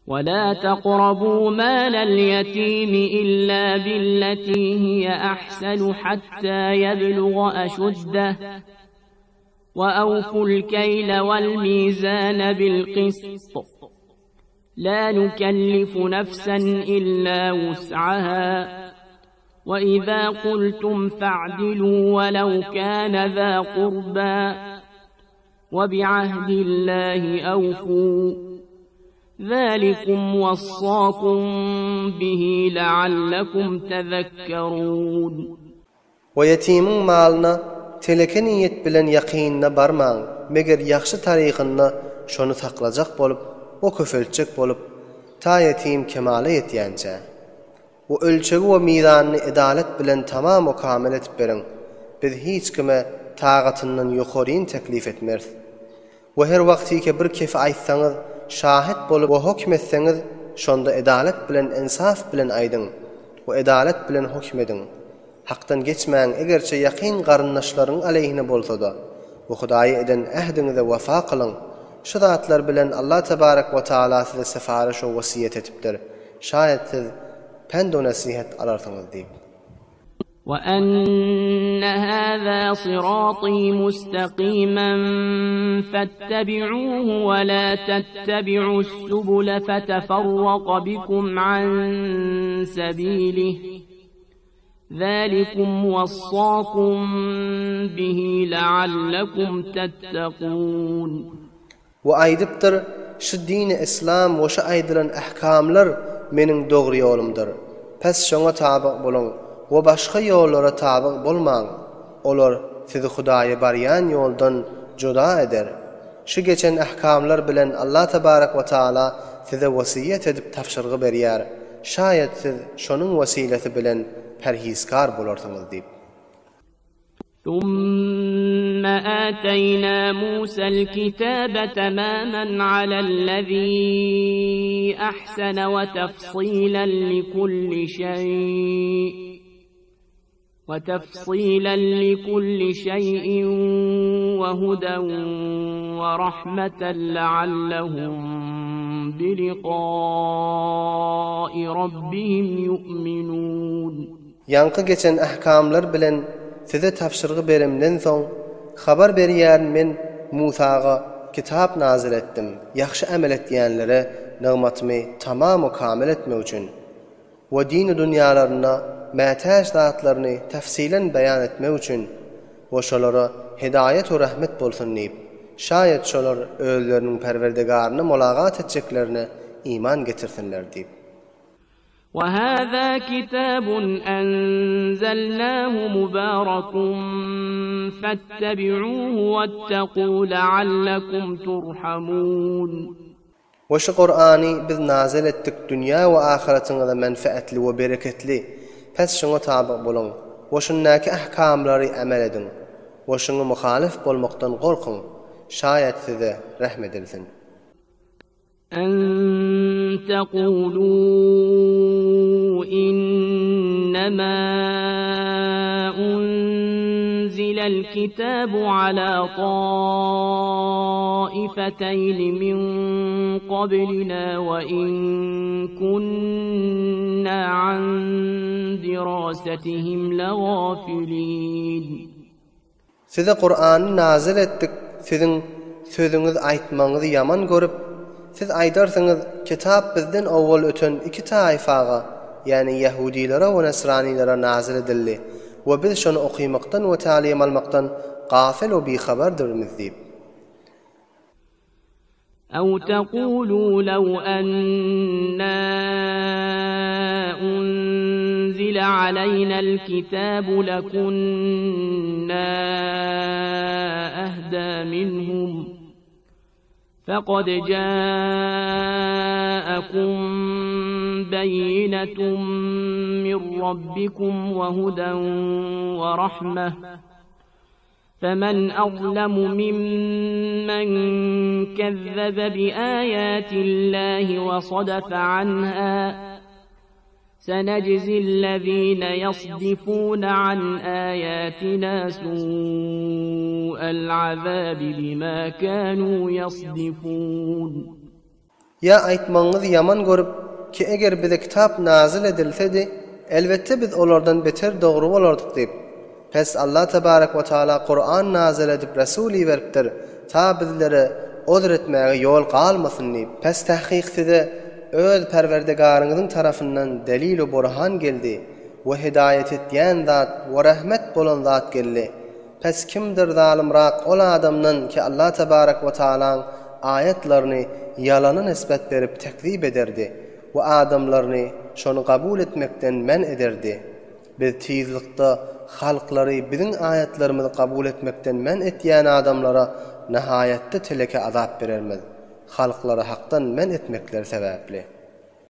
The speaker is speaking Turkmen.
ولا تقربوا مال اليتيم إلا بالتي هي أحسن حتى يبلغ أشده وأوفوا الكيل والميزان بالقسط لا نكلف نفسا إلا وسعها وإذا قلتم فاعدلوا ولو كان ذا قربى وبعهد الله أوفوا ذلكم وصاكم به لعلكم تذكرون. We ýetimiň malyna teleke niýet bilen ýakynyna barmaň, meger ýagşy tarykynda şony saklajak bolup we köpeltjek bolup, ta ýetim kemala ýetýänçä. We ölçegi we mizanyny edalet bilen tamam we kamyl etip beriň, biz hiç kime tagatyndan ýokaryny teklif etmeris. We her wagtyke bir kefi aýtsaňyz, şahyt bolup we hokm etseňiz, şonda edalet bilen ensaf bilen aýdyň we edalet bilen hokm ediň. Hakdan geçmäň, egerçe ýakyn garyndaşlaryň aleýhine bolsa-da, we Hudaýa eden ähdiňize wefa kylyň. Şu zatlar bilen Allah tebarek we taala size sefaryş we wesýet etipdir. Şaýat siz pend-u nesihat alarsyňyz diýip. وَأَنَّ هَذَا صِرَاطِي مُسْتَقِيمًا فَاتَّبِعُوهُ وَلَا تَتَّبِعُوا السُّبُلَ فَتَفَرَّقَ بِكُمْ عَنْ سَبِيلِهِ ذَلِكُمْ وَصَّاكُمْ بِهِ لَعَلَّكُمْ تَتَّقُونَ. We aýdypdyr, Şu dini yslam we şu aýdylan ähkamlar meniň dogry ýolumdyr. Pes şoňa tabyg boluň we başga ýollara tabyg bolmaň, olar sizi Hudaýa barýan ýoldan juda eder. Şu geçen ähkamlar bilen Allah tebarek we taala size wesýet edip tabşyrgy berýär, şaýat siz şonuň wesilesi bilen perhizkar bolarsyňyz diýip. Summa ataýna Musal kitabe tamaman alellezî ahsene we tefsîlen likulli şeý we tefsîlen likulli şeýin we huden we rahmeten leallehum biliqâi rabbihim ýu'minûn. Ýaňky geçen ähkamlar bilen size tabşyrgy beremden soň, habar berýärin men Musaga kitap nazyl etdim, ýagşy amel etýänlere nygmatymy tamam we kamyl etmek üçin we dini dunýalarynda mätäç zatlaryny tafsylan beýan etmek üçin we şolara hidaýat we rahmet bolsun diýip, şaýat şolar özleriniň Perwerdigaryna molagat etjeklerine iman getirsinler diýip. وهذا كتاب أنزلناه مبارك فاتبعوه واتقوا لعلكم ترحمون. We şu Kurany biz nazyl etdik dünýä we ahyratyňyza menfeetli we bereketli, pes şuňa tabyg boluň we şundaky ahkamlary amel ediň we şuňa muhalyf bolmakdan gorkuň, şaýat size rehm edilsin. En tekulû innemâ unzilel kitâbu alâ tâifeteyni min qablinâ ve in kunnâ an dirâsetihim legâfilîn. Size Kurany nazyl etdik, siziň sözüňiz aýtmagyňyzy ýaman görüp, siz aýdarsyňyz, Kitap bizden owwal öten iki taýfaga, ýagny ýahudilere we nasranilere nazyl edildi we biz şony okymakdan we talim almakdan gafyl we bihabardyrmyz diýip. Ew tekulû lew ennâ unzile aleynel kitâbu lekunnâ ehdâ minhum fekad câekum beyinetun min rabbikum ve huden ve rahmeh Femen azlemu mimmen kezzebe bi âyâtillâhi ve sadafe anhâ seneczillezîne yasdifûne an âyâtinâ sû'el azâbi bimâ kânû yasdifûn. Ýa aýtmagyňyzy ýaman görüp, ki eger bize kitap nazyl edilsedi, elbetde biz olardan beter dogry bolardyk diýip. Pes Allah tebarek we taala Kuran nazyl edip Resul iberipdir, ta bizlere ozr etmäge ýol galmasyn diýip. Pes tahkyk size öz Perwerdigaryňyzyň tarapyndan delil-u burhan geldi we hidaýat etýän zat we rehmet bolan zat geldi. Pes kimdir zalymrak ol adamdan ki Allah tebarek we taalaň aýatlaryny ýalana nisbet berip tekzip ederdi we adamlaryny şony gabul etmekden men ederdi. Biz tizlikde halklary biziň aýatlarymyzy gabul etmekden men etýän adamlara nahaýatda teleke azap berermiz, halklary hakdan men etmekleri sebäpli.